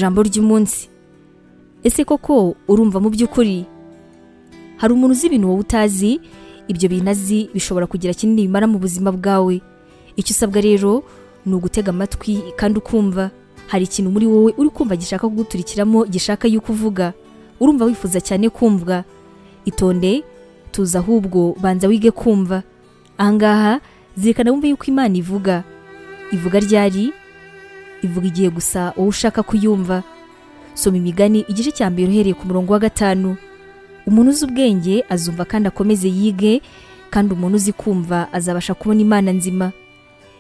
Ijambo ry'umunsi: Ese koko urumva mu by'ukuri? Hari umuntu uzi ibintu wowe utazi. Ibyo bintu azi bishobora kugira kinini bimara mu buzima bwawe. Icyo usabwa rero ni ugutega amatwi kandi ukumva. Hari ikintu muri wowe uri kumva gishaka kuguturikiramo, gishaka yuko uvuga. Urumva wifuza cyane kumvwa. Itonde, tuza, ahubwo banza wige kumva. Ahangaha zirikana wumve yuko Imana ivuga. Ivuga ryari? Ivuga igihe gusa wowe ushaka kuyumva. Soma Imigani igice cya 1 uhereye ku murongo wa 5. Umuntu uzi ubwenge azumva kandi akomeze yige, kandi umuntu uzi kumva azabasha kubona Imana nzima.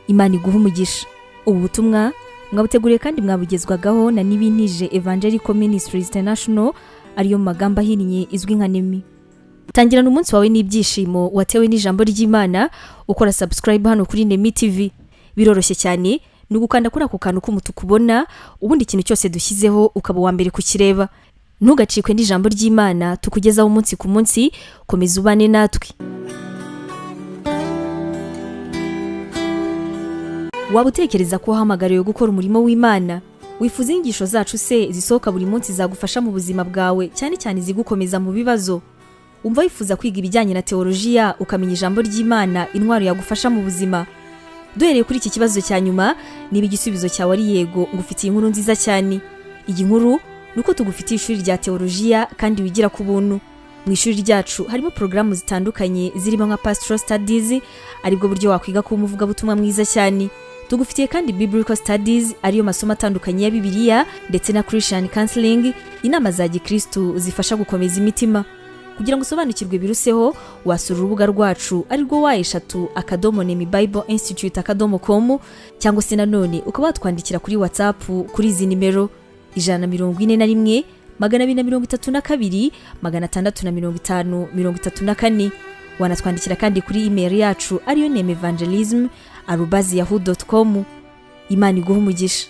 Imana iguha umugisha. Ubu butumwa mwabuteguriye kandi mwabugezwagaho na Nibintije Evangelical Ministries International, ariyo mu magambo ahinnye izwi nka NEMI. Tangirana umunsi wawe n'ibyishimo watewe n'ijambo ry'Imana ukora subscribe hano kuri Nemi TV. Biroroshye cyane, ni ugukanda kuri ako kantu k'umutuku ubona, ubundi ikintu cyose dushyizeho ukaba uwa mbere kukireba. Ntugacikwe n'ijambo ry'Imana tukugezaho umunsi ku munsi. Komeza ubane natwe. Waba utekereza ko wahamagariwe gukora umurimo w'Imana? Wifuza inyigisho zacu se zisohoka buri munsi zagufasha mu buzima bwawe, cyane cyane izigukomeza mu bibazo? Umva wifuza kwiga ibijyanye na teolojiya, ukamenya ijambo ry'Imana, intwaro yagufasha mu buzima? Duhereye kuri iki kibazo cya nyuma, niba igisubizo cyawe ari yego, ngufitiye inkuru nziza cyane. Iyi nkuru ni uko tugufitiye ishuri rya teolojiya kandi wigira ku buntu. Mu ishuri ryacu harimo porogaramu zitandukanye zirimo nka Pastoral Studies, aribwo buryo wakwiga kuba umuvugabutumwa mwiza cyane. Tugufitiye kandi Biblical Studies, ariyo masomo atandukanye ya Bibiliya, ndetse na Christian Counseling, inama za gikristu zifasha gukomeza imitima. Kugira ngo usobanukirwe biruseho, wasura urubuga rwacu arirwo www.nemibibleinstitute.com, cyangwa se nanone ukaba watwandikira kuri WhatsApp kuri izi nimero: 141 232 650 34. Wanatwandikira kandi kuri email yacu ariyo nemevangelism@yahoo.com. Imana iguha umugisha.